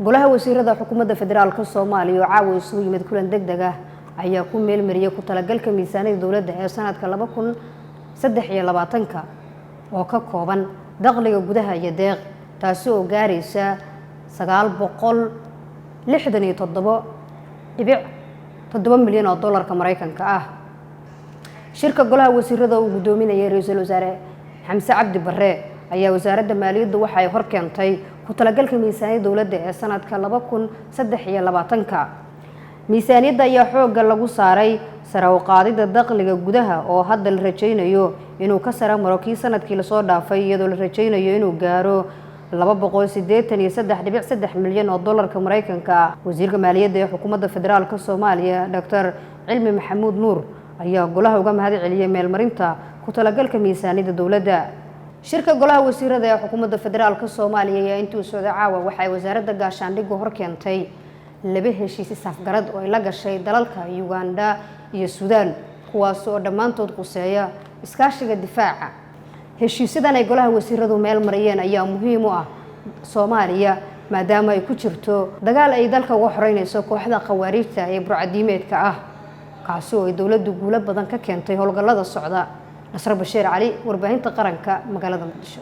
Golaha Wasiirada Xukuumadda Federaalka Soomaaliya oo caawa isugu yimid kulan deg deg ah ayaa ku meelmariyay ku talagalka miisaaniyada dowladda ee sanadka 2023-ka oo ka kooban dakhliga gudaha iyo deeq, taasi oo gaaraysa 967.7 milyan oo dollarka Maraykanka ah. Shirka Golaha Wasiirada uu guddoominayay Ra-iisul Wasaare Xamse Cabdi Barre ayaa Wasaaradda Maaliyaddu waxa ay hor keentay ku talagalka miisaaniyadda dowladda ee sanadka 2023-ka. Miisaaniyadda ayaa xoogga lagu saaray sare u qaadidda dakhliga gudaha oo hadda la rajaynayo inuu ka sare maro kii sanadkii lasoo dhaafay, iyadoo la rajaynayo inuu gaaro 283.3 milyan oo dollarka Maraykanka ah. Wasiirka Maaliyadda ee Xukuumadda Federaalka Soomaaliya, Doctor Cilmi Maxamuud Nuur, ayaa golaha uga mahad celiyay meelmarinta ku talagalka miisaaniyadda dowladda. Shirka Golaha Wasiirada ee Xukuumadda Federaalka Soomaaliya ayaa intuu socday caawa waxay Wasaaradda Gaashaandhiggu hor keentay laba heshiis isafgarad oo ay la gashay dalalka Uganda iyo Suudaan, kuwaas oo dhammaantood quseeya iskaashiga difaaca. Heshiisyadan ay golaha wasiiradu meel mariyeen ayaa muhiim u ah Soomaaliya, maadaama ay ku jirto dagaal ay dalka uga xoreynayso kooxda Khawaariijta ee burcadiimeedka ah, kaasi oo ay dowladdu guulo badan ka keentay howlgallada socda. Nasre Bashiir Cali, Warbaahinta Qaranka, magaalada Muqdisho.